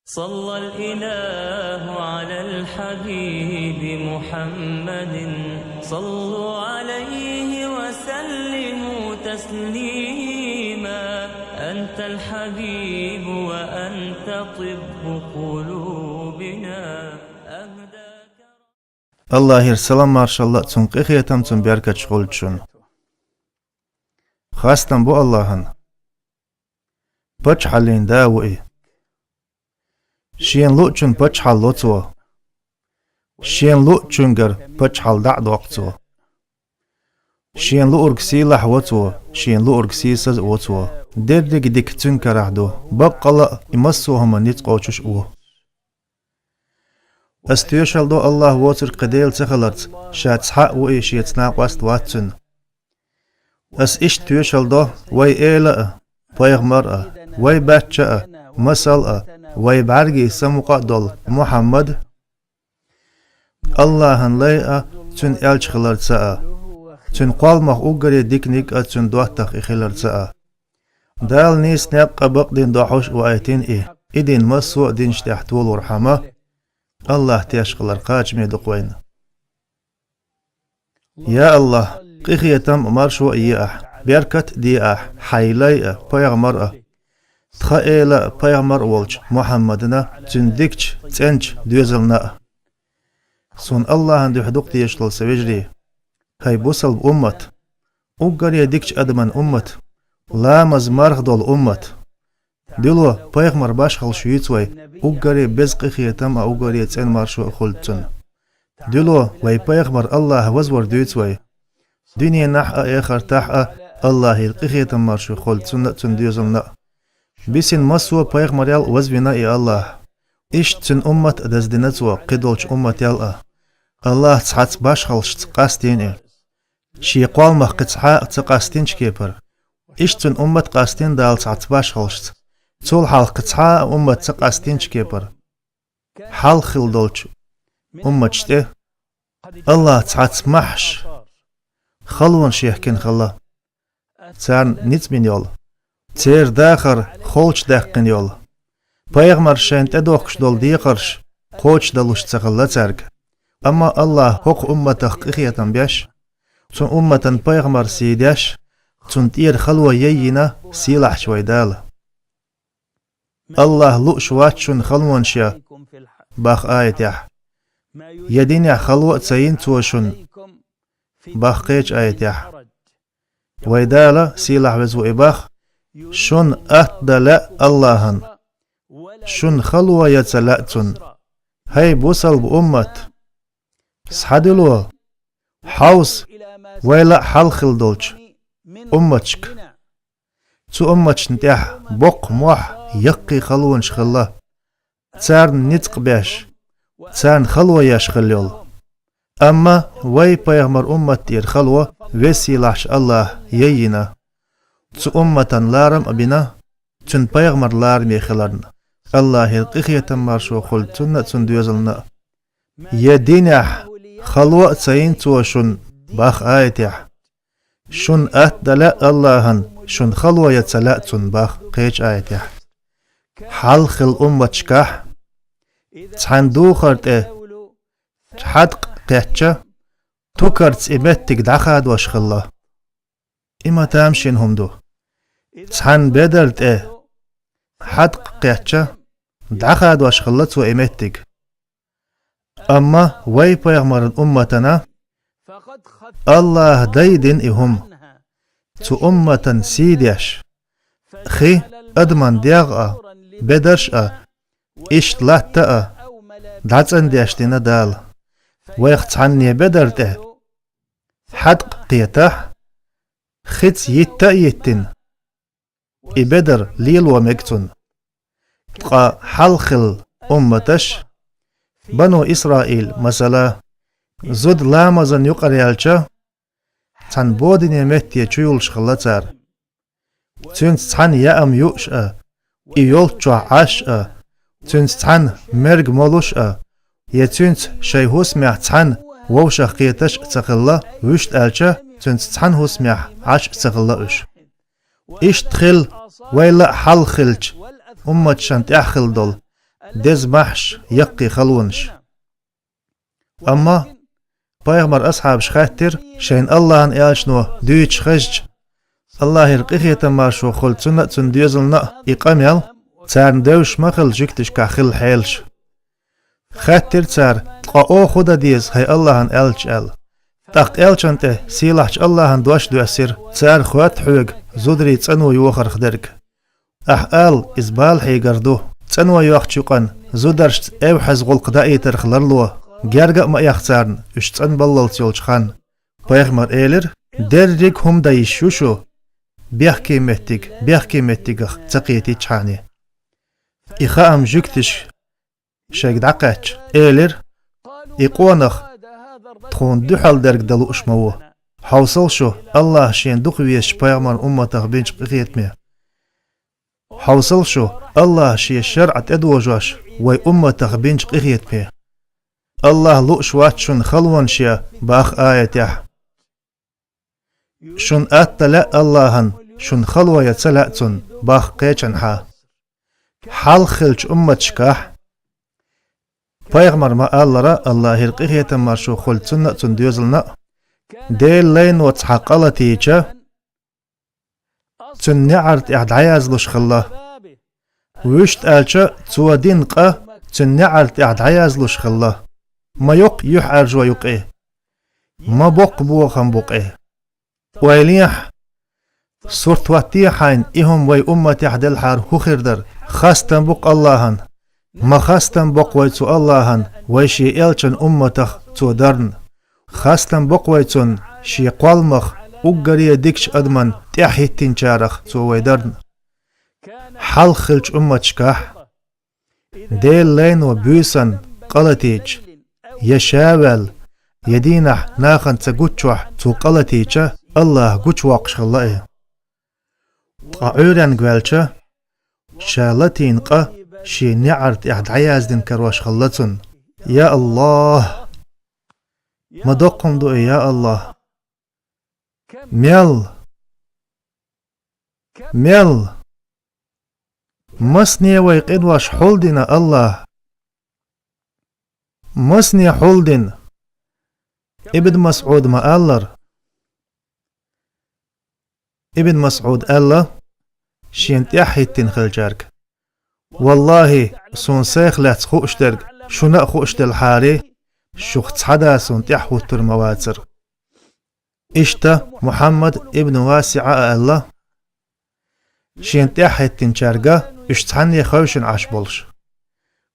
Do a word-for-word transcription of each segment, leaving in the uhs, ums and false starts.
صلى الإله على الحبيب محمد. صلوا عليه وسلموا تسليما. أنت الحبيب وأنت طب قلوبنا. أهداك Аллахьера салам-маршалла, цун къинхетам, цун беркаташ хуьлда шуна. Хастам бу Аллахьан. Паччахьаллин Да ву и. Шена луъучун паччахьалла ло Цо. Шена луъучунгара паччахьалла дӀа а доккху Цо. Шена луург сийлахь во Цо, шена луург сийсаз а во Цо. Деррига дика Цуьнан карахь ду, баккъалла а и массо а хӀума ницкъ кхочуш а ву. Ас тоьшалла до Аллахь воцург кхин Дела ца хиларца, Ша цхьаъ ву и, Шеца накъост вац Цуьнан. Ас иштта тоьшалла до вай эла а, пайхамар а, вай баьчча а, масал а, вай бӀаьргийн самукъа а долу Мухьаммад Аллахьан лай а, Цуьнан элча хиларца а, Цуьнан кхолламах уггаре диканиг а, Цуьнан доттагӀа и хиларца а. Дала нийса некъ а, бакъдин дохьуш а ваийтина и, и дин массо а динаш тӀехь толорхьама, Аллахь теш хилар кхачаме ду-кх вайна. Я Аллахь, къинхетам а, маршо а е Ахь, беркат а де Ахь Хьайн лай а, пайхамар а, тхан эла а, пайхамар а волчу Мухьаммадана, цуьнан дикачу, цӀеначу доьзална а. Суна Аллахьан дуьхьа ду-кх тешалла, сан вежарий. ХӀай бусалба уммат! Уггаре дикачу адаман уммат! Ламаз, марха долу уммат! Дуьло пайхамар башхаллаш юьйцу вай, уггаре беза къинхетам а, уггаре цӀена маршо а хуьлда цунна. Дуьло вай пайхамар Аллахьа вазвар дуьйцу вай. Дуьненахь а, эхартахь а Аллахьера къинхетам, маршо хуьлда цунна а, цуьнан доьзална а. Бисина массо а пайхамарел а вазвина и Аллахь. Иштта цуьнан уммат а даздина Цо, кхидолчу уммател а. Аллахь цхьацца башхаллашца къастийна и. Шен кхолламах кхин цхьа а ца къастийначу кепара, иштта цуьнан уммат а къастийна Дала цхьацца башхаллашца, цул хьалха кхин цхьа а уммат ца къастийначу кепара. Хьалха хилла долчу умматаш тӀе Аллахь цхьацца мохьаш, халонаш яхкина хилла, царна ницкъ бина йолу, церан дахар холчу даьккхина йолу, пайхамарша шайна тӀедохкуш долу декхарш кхочушдалуш ца хилла цаьрга. Амма Аллахь хӀокху умматах къинхетам беш, цу умматан пайхамар сий деш, цунна тӀера хало яйина сийлахьчу вай Дала. Аллахь лууш вац шуна халонаш ян, боху аятехь. Я динехь хало а ца йина Цо шуна, боху кхечу аятехь. Вай Дала, сийлахь веза ву и, боху: шуна атта дан лаьа Аллахьан, шуна хало ян ца лаьа Цунна. ХӀай бусалба уммат! Схьадуьло, хьовса, вайл а хьалха хилла долчу умматашка. Цу умматашна тӀехь боккха мохь, яккхий халонаш хилла, царна ницкъ беш, царна хало еш хилла йолу. Амма вай пайхамар уммат тӀера хало Веза-Сийлахьчу Аллахьа яйина, цу умматан ларам а бина, цуьнан пайхамар лараме хиларна, Аллахьера къинхетам, маршо хуьлда цунна а, цуьнан доьзална а. Я динехь хало а ца йина Цо шуна, боху аятехь. Шуна атта дан лаьа Аллахьан, шуна хало ян ца лаьа Цунна, боху кхечу аятехь. Хьалха хилла умматашкахь цхьана духар тӀе хьадкъа кхетча, тукарца и меттиг дӀахадош хилла. И ма тамашийна хӀума ду. Цхьана бедар тӀе хьадкъа кхетча, дӀахадош хилла Цо и меттиг. Амма вай пайхамаран умматана Аллахьа дайдина и хӀума, цу умматан сий деш, хи, адаман дегӀ а, бедарш а, иштта латта а дӀацӀандеш дина Дала. Вайх цхьанне бедар тӀе хьадкъа кхетахь, хица йитта а йиттина, и бедар лело мега цунна. Ткъа хьалха хилла умматаш, Бану Исраил, масала, зуда ламазан юкъара яьлча, цхьана бодине метте чу юллуш хилла цара. Цуьнца цхьана яам юуш а, и йолччохь Ӏаш а, цуьнца цхьана мерг молуш а, я цуьнца шайн хӀусамехь цхьана вовшах кхеташ а ца хилла, вуьшта аьлча, цуьнца цхьана хӀусамехь Ӏаш а ца хилла уьш. Иштта хилла вайл а хьалха хиллачу умматашна тӀехь хилла долу деза махьш, яккхий халонаш. Амма пайхамар асхьабаш хаьттира, шайна Аллахьан элчано дуьйцуш хезча, Аллахьера къинхетам, маршо хуьлда цунна а, цуьнан доьзална а, и къамел, царна девзаш ма хилла жуьгташкахь хилла хьелаш. Хаьттира цара: «Ткъа оха хӀун дан деза, хӀай Аллахьан элча?» — аьлла. ТӀаккха элчанна тӀе сийлахьчу Аллахьан дош доьссира: «Цара хоьтту хьоьга зударий цӀано йохарх дерг. Ахь ала, иза бала хьегар ду. ЦӀано йохчу юкъана зударшца эвхьаза гӀуллакх даийтарх ларло, герга а ма эха царна, уьш цӀанбаллалц йолчу ханна». Пайхамар элира: «Дерриг хӀума дан йиш ю шу, бехке меттиг бехке меттигах ца кхетийчхьана». И хаам жуьгташа шайга дӀакхаьчча, элира: «И къонах тхуна дуьхьал дерг дан лууш ма ву. Хьовсал шу Аллахьа шена дукха везачу пайхамаран умматах бинчу къинхетаме. Хьовсал шу Аллахьа шен шарӀа тӀедожош вай умматах бинчу къинхетаме. Аллахь лууш вац шуна халонаш ян, боху аятехь. Шуна атта лаьа Аллахьан, шуна хало ян ца лаьа Цунна, боху кхечанхьа». Хьалха хиллачу умматашкахь, пайхамара ма-аллара, Аллахьера къинхетам, маршо хуьлда цунна а, цуьнан доьзална а, Делан лайно цхьа къа латийча, цуьнан неӀарна тӀехь дӀаяздеш хилла. Вуьшта аьлча, цо дина къа цуьнан неӀарна тӀехь дӀаяздеш хилла. Ма йоккха юьхьӀаьржо ю-кх и, ма боккха бохам бу-кх и. Ойла ехьа, сурт хӀоттае хьайна, и хӀума вай умматехь делхьара хӀун хир дара? Хастам бу-кх Аллахьан. Ма хастам боккху вай цу Аллахьан, вай Шен элчан умматах Цо дарна. Хастам боккху вай Цунна, Шен кхолламах уггаре дикачу адаман тӀаьхьахӀиттинчарах Цо вай дарна. Хьалха хиллачу умматашкахь Делан лайно буьйсанна къа латийча, я ша ваьлла, я дийнахь нахана ца гуччохь цо къа латийча, Аллахьа гучувоккхуш хилла и. Ткъа Ӏуьйренга ваьлча, ша латийна къа шен неӀарна тӀехь дӀаяздина карош хилла цунна. Я Аллахь! Ма доккха хӀума ду и, я Аллахь! Мел! Мел! Масане вай къинош хьулдина Аллахьа! Масане хьулдина! Ибн МасӀуда ма-аллара. Ибн МасӀуда аьлла шена тӀаьхьахӀиттина хиллачаьрга: «Валлахьи, суна сайх лаьцна хууш дерг шуна а хууш делхьара, шух цхьа а да суна тӀаьхьа хӀуттур ма вацара». Иштта Мухьаммад ибн ВасиӀа а аьлла шена тӀаьхьахӀиттинчаьрга, уьш цхьанне хевшина Ӏаш болуш.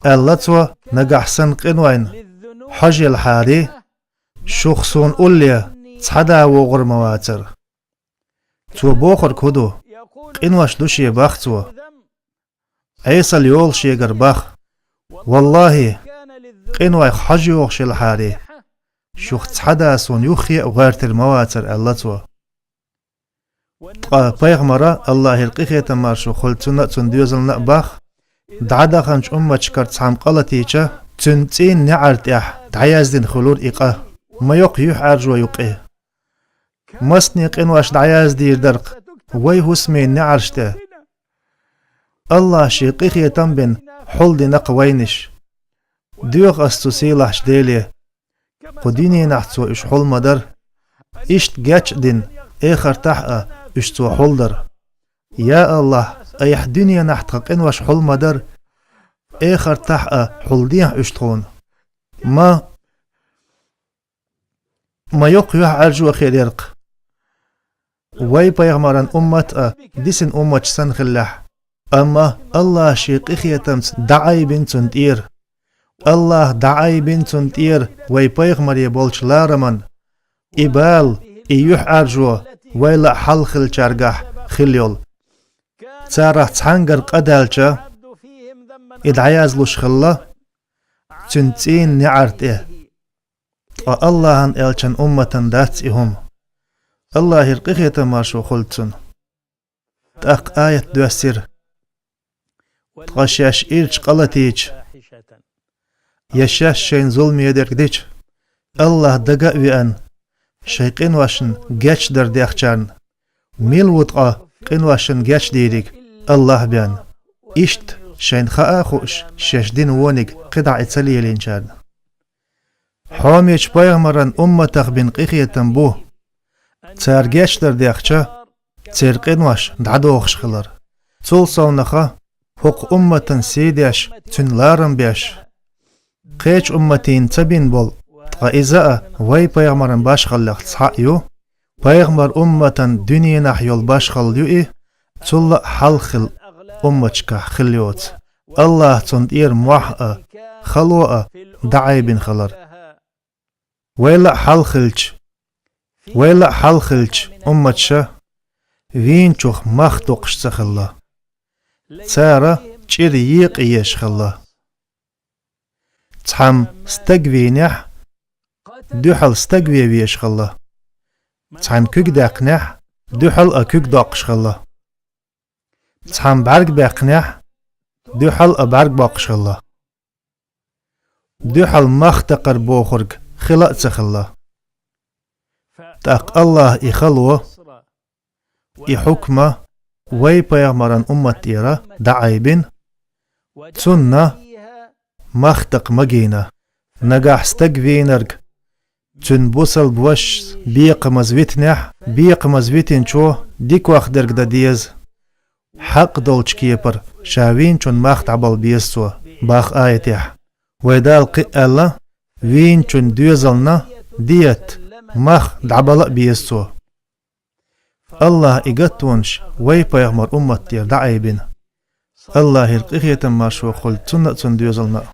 Аьлла цо: «Нагахь санна къинойн хьожа елхьара, шух суна улле цхьа а да вогӀур ма вацара». Цо бохург хӀун ду? Къинош ду шен бах цо. Ӏесалла йолу шегара бах. Валлахьи, къинойх хьожа йогӀуш елхьара, шух цхьа а да суна юххе а гӀоьртир ма вацара, аьлла цо. Ткъа пайхамара, Аллахьера къинхетам, маршо хуьлда цунна а, цунна доьзална а, бах, дӀадаханчу умматашкара цхьамма къа латийча, цуьнан цӀийнан неӀарна тӀехь дӀаяздина хуьлура и къа. Ма йоккха юьхьӀаьржо ю-кх и. Масане къинош дӀаяздийр дара-кх вай хӀусамийн неӀарш тӀе. Аллахьа Шен къинхетам бина хьулдина-кх вайнаш. Доьху ас цу сийлахьчу Деле, кху дуьненахь Цо уьш хьул ма-дарра, иштта геч а дина, эхартахь а уьш Цо хьулдар. Я Аллахь, айхьа дуьненахь тхан къинош хьул ма-дарра, эхартахь а хьулдехьа уьш тхуна. Ма, ма йоккха юьхьӀаьржо хир яра-кх вай пайхамаран уммат а дисина умматаш санна хиллехь. Амма Аллахьа Шен къинхетамца дӀаайбина цунна тӀера. Аллахьа дӀаайбина цунна тӀера вай пайхамаре болчу лараман и бала, и юьхьӀаьржо вайл а хьалха хиллачаьргахь хилла йолу. Царах цхьаьнгара къа даьлча, и дӀаязлуш хилла цуьнан цӀийнан неӀарна тӀе. Ткъа Аллахьан элчан умматан дац и хӀума. Аллахьера къинхетам, маршо хуьлда цунна. ТӀаккха аят доьссира: «Ткъа шаьш ирча къа латийча, я шаьш шайна зуламе дерг дича, Аллахь дага а веана, шайн къиношна гечдар дехчарна, мила ву ткъа къиношна гечдийриг Аллахь бен?» Иштта шайна хаа а хууш, шаьш дина вониг кхидӀа а ца лелийначарна. Хьомечу пайхамаран умматах бина къинхетам бу: цара гечдар дехча, церан къинош дӀадохуш хилар. Цул совнаха, хӀокху умматан сий деш, цуьнан ларам беш, кхечу умматийн ца бина болу, ткъа иза а вай пайхамаран башхаллех цхьаъ ю. Пайхамар умматан дуьненахь йолу башхалла ю и, цул а хьалха хилла умматашкахь хилла йоцу, Аллаха цунна тӀера мохь а, хало а дӀаайбина хилар. Вайла а хьалха хилча, вайла а хьалха хилча умматаша вийначух мах доккхуш ца хилла. Цара чӀир екъа езаш хилла. Цхьамма стаг вийнехь, дуьхьал стаг вен везаш хилла. Цхьамма куьг даьккхинехь, дуьхьал а куьг доккхуш хилла. Цхьамма бӀаьрг баьккхинехь, дуьхьал а бӀаьрг боккхуш хилла. Дуьхьал мах такхар бохург хила а ца хилла. ТӀаккха Аллаха и хало, и хьукма вай пайхамаран уммат тӀера дӀаайбина, цунна мах такха магийна. Нагахь стаг вийнарг цуьнан бусалба вашас бекхамаза витинехь, бекхамаза витинчо дикох дерг дан деза. Хьакъ долчу кепара ша вийначун мах дӀабала беза цо, боху аятехь. Вай Дала кхин а аьлла, вийначун доьзална диетта мах дӀабала а беза цо. Аллаха и гаттонаш вай пайхамар уммат тӀера дӀаайбина. Аллахера къинхетам маршо хуьлда цунна а, цуьнан доьзална а.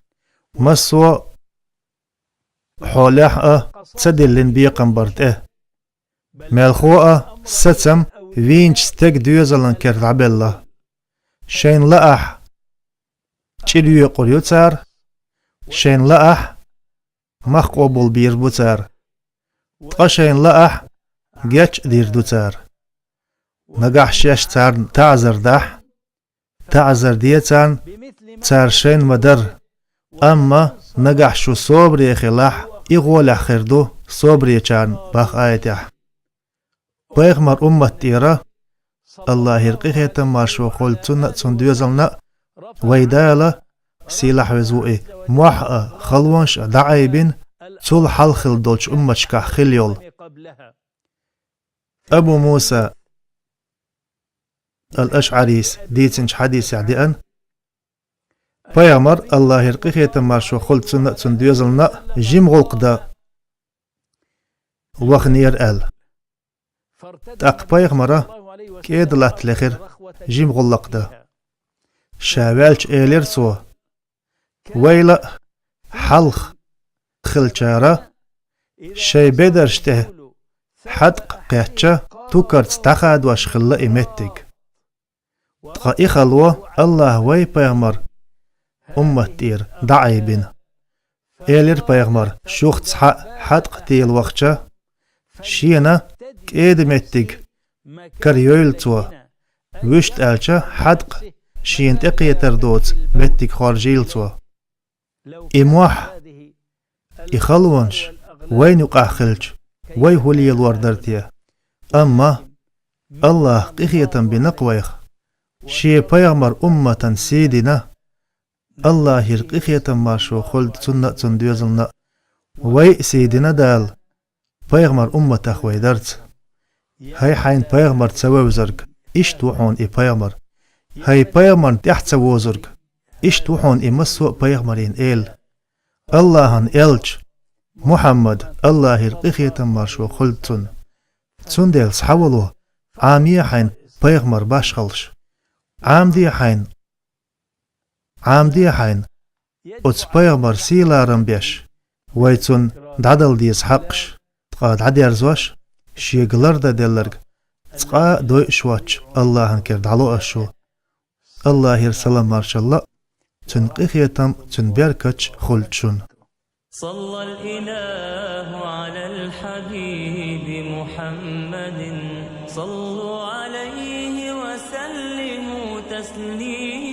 Массо а хьолехь а ца диллина бекхам бар тӀе. Мелхо а, сацам вийначу стеган доьзалан кера дӀабелла. Шайна лаахь, чӀир йоькъур ю цара, шайна лаахь, мах къобалбийр бу цара. Ткъа шайна лаахь, геч а дийр ду цара. Нагахь шаьш царна таӀзар дахь, таӀзар де царна, цара шайна ма-дарра. Амма нагахь шу собаре хилахь, и гӀолехь хир ду собаречарна, боху аятехь. Пайхамар уммат тӀера, Аллахера къинхетам маршо хуьлда цунна а, цуьнан доьзална а, вай Дала, сийлахь веза ву и, мохь а, халонаш а дӀаайбина, цул хьалха хилла долчу умматашкахь хилла йолу. Абу Муса ал-АшӀарис дийцинчу хьадисехь деана, пайхамар, Аллахера къинхетам маршо хуьлда цунна а, цуьнан доьзална а, жима гӀуллакх дан ваханера аьлла. ТӀаккха пайхамара кӀеда латта лехира жима гӀуллакх дан. Ша ваьлча элира цо: «Вайла а хьалха хиллачара шайн бедарш тӀе хьаткъ кхетча, тукарца дӀахадош хилла и меттиг». Ткъа и хало Аллаха вай пайхамар уммат тӀера дӀаайбина. Элира пайхамар: «Шух цхьаъ хьаткъ тела вахча, шена кӀеда меттиг карайойла цо, вуьшта аьлча, хьаткъ шена тӀекхетар доцу меттиг хоржийла цо». И мохь, и халонаш вайна юкъахь хилча, вай хӀун лелор дара те? Амма Аллаха къинхетам бина-кх вайх, Шен пайхамар умматан сий дина, Аллахера къинхетам маршо хуьлда цунна а, цуьнан доьзална а, вай а сий дина Дала пайхамар умматах вай дарца. ХӀай хьайна пайхамар ца вевзарг, иштта ву хьуна и пайхамар. ХӀай пайхамарна тӀаьхьа ца возург, иштта ву хьуна и массо а пайхамарийн эла. Аллахьан элча Мухьаммад, Аллахьера къинхетам маршо хуьлда цунна. Цундела схьавало, Ӏамае хьайна пайхамар башхаллаш. Ӏамаде хьайна, Ӏамаде хьайна оцу пайхамар сий-ларам беш, вай цунна дӀадала деза хьакъаш, ткъа дӀадерзош, шега лардан делларг цкъа а дойуш воцчу Аллахьан кара дӀало аш шу. Аллахьера салам-маршалла а, цуьнан къинхетам а, цуьнан беркаташ а хуьлда шуна. صلى الإله على الحبيب محمد. صلوا عليه وسلموا تسليما.